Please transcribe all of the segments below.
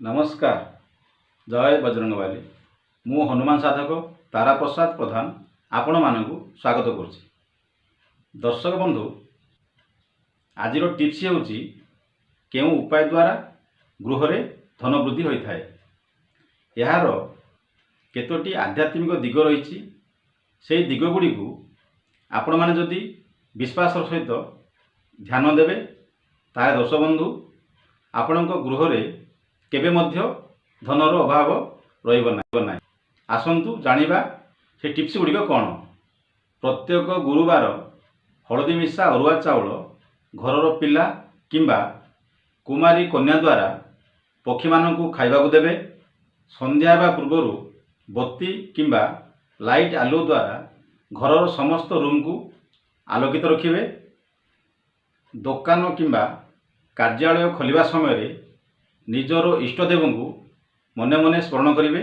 ନମସ୍କାର, ଜୟ ବଜରଙ୍ଗବାଲି। ମୁଁ ହନୁମାନ ସାଧକ ତାରାପ୍ରସାଦ ପ୍ରଧାନ ଆପଣମାନଙ୍କୁ ସ୍ୱାଗତ କରୁଛି। ଦର୍ଶକ ବନ୍ଧୁ, ଆଜିର ଟିପ୍ସ ହେଉଛି କେଉଁ ଉପାୟ ଦ୍ୱାରା ଗୃହରେ ଧନ ବୃଦ୍ଧି ହୋଇଥାଏ। ଏହାର କେତୋଟି ଆଧ୍ୟାତ୍ମିକ ଦିଗ ରହିଛି। ସେହି ଦିଗ ଗୁଡ଼ିକୁ ଆପଣମାନେ ଯଦି ବିଶ୍ୱାସର ସହିତ ଧ୍ୟାନ ଦେବେ, ତାହେଲେ ଦର୍ଶକ ବନ୍ଧୁ, ଆପଣଙ୍କ ଗୃହରେ କେବେ ମଧ୍ୟ ଧନର ଅଭାବ ରହିବ ନାହିଁ। ଆସନ୍ତୁ ଜାଣିବା ସେ ଟିପ୍ସ ଗୁଡ଼ିକ କ'ଣ। ପ୍ରତ୍ୟେକ ଗୁରୁବାର ହଳଦୀ ମିଶା ଅରୁଆ ଚାଉଳ ଘରର ପିଲା କିମ୍ବା କୁମାରୀ କନ୍ୟା ଦ୍ୱାରା ପକ୍ଷୀମାନଙ୍କୁ ଖାଇବାକୁ ଦେବେ। ସନ୍ଧ୍ୟା ହେବା ପୂର୍ବରୁ ବତି କିମ୍ବା ଲାଇଟ୍ ଆଲୁଅ ଦ୍ୱାରା ଘରର ସମସ୍ତ ରୁମ୍କୁ ଆଲୋକିତ ରଖିବେ। ଦୋକାନ କିମ୍ବା କାର୍ଯ୍ୟାଳୟ ଖୋଲିବା ସମୟରେ ନିଜର ଇଷ୍ଟଦେବଙ୍କୁ ମନେ ମନେ ସ୍ମରଣ କରିବେ।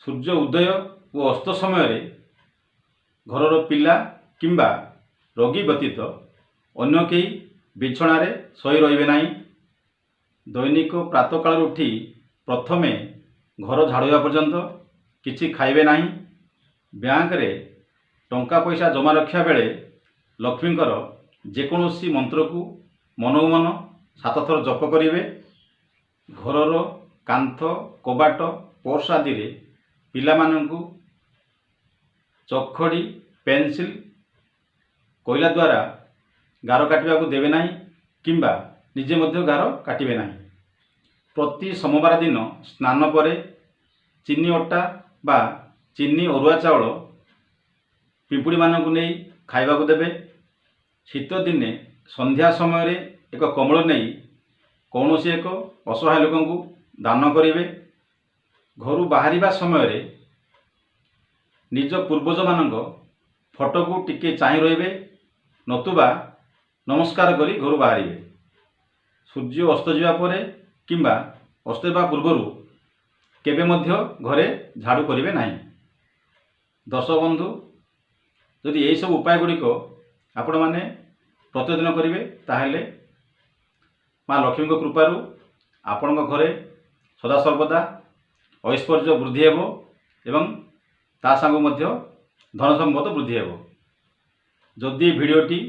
ସୂର୍ଯ୍ୟ ଉଦୟ ଓ ଅସ୍ତ ସମୟରେ ଘରର ପିଲା କିମ୍ବା ରୋଗୀ ବ୍ୟତୀତ ଅନ୍ୟ କେହି ବିଛଣାରେ ଶୋଇ ରହିବେ ନାହିଁ। ଦୈନିକ ପ୍ରାତଃକାଳରୁ ଉଠି ପ୍ରଥମେ ଘର ଝାଡ଼ୁ ହେବା ପର୍ଯ୍ୟନ୍ତ କିଛି ଖାଇବେ ନାହିଁ। ବ୍ୟାଙ୍କରେ ଟଙ୍କା ପଇସା ଜମା ରଖିବା ବେଳେ ଲକ୍ଷ୍ମୀଙ୍କର ଯେକୌଣସି ମନ୍ତ୍ରକୁ ମନକୁ ମନ 7 ଥର ଜପ କରିବେ। ଘରର କାନ୍ଥ, କବାଟ, ପର୍ସ ଆଦିରେ ପିଲାମାନଙ୍କୁ ଚକ୍ ଖଡ଼ି, ପେନସିଲ୍, କୋଇଲା ଦ୍ୱାରା ଗାର କାଟିବାକୁ ଦେବେ ନାହିଁ କିମ୍ବା ନିଜେ ମଧ୍ୟ ଗାର କାଟିବେ ନାହିଁ। ପ୍ରତି ସୋମବାର ଦିନ ସ୍ନାନ ପରେ ଚିନି ଅଟା ବା ଚିନି ଅରୁଆ ଚାଉଳ ପିମ୍ପୁଡ଼ିମାନଙ୍କୁ ନେଇ ଖାଇବାକୁ ଦେବେ। ଶୀତ ଦିନେ ସନ୍ଧ୍ୟା ସମୟରେ ଏକ କମ୍ବଳ ନେଇ କୌଣସି ଏକ ଅସହାୟ ଲୋକଙ୍କୁ ଦାନ କରିବେ। ଘରୁ ବାହାରିବା ସମୟରେ ନିଜ ପୂର୍ବଜମାନଙ୍କ ଫଟୋକୁ ଟିକେ ଚାହିଁ ରହିବେ, ନତୁବା ନମସ୍କାର କରି ଘରୁ ବାହାରିବେ। ସୂର୍ଯ୍ୟ ଅସ୍ତ ଯିବା ପରେ କିମ୍ବା ଅସ୍ତ ହେବା ପୂର୍ବରୁ କେବେ ମଧ୍ୟ ଘରେ ଝାଡ଼ୁ କରିବେ ନାହିଁ। ଦର୍ଶକ ବନ୍ଧୁ, ଯଦି ଏହିସବୁ ଉପାୟ ଗୁଡ଼ିକ ଆପଣମାନେ ପ୍ରତିଦିନ କରିବେ, ତାହେଲେ ମା ଲକ୍ଷ୍ମୀଙ୍କ କୃପାରୁ ଆପଣଙ୍କ ଘରେ ସଦାସର୍ବଦା ଐଶ୍ୱର୍ଯ୍ୟ ବୃଦ୍ଧି ହେବ ଏବଂ ତା ସାଙ୍ଗକୁ ମଧ୍ୟ ଧନ ସମ୍ପଦ ବୃଦ୍ଧି ହେବ। ଯଦି ଭିଡ଼ିଓଟି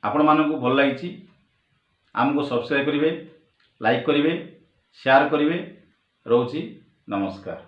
ଆପଣମାନଙ୍କୁ ଭଲ ଲାଗିଛି, ଆମକୁ ସବସ୍କ୍ରାଇବ୍ କରିବେ, ଲାଇକ୍ କରିବେ, ସେୟାର କରିବେ। ରହୁଛି, ନମସ୍କାର।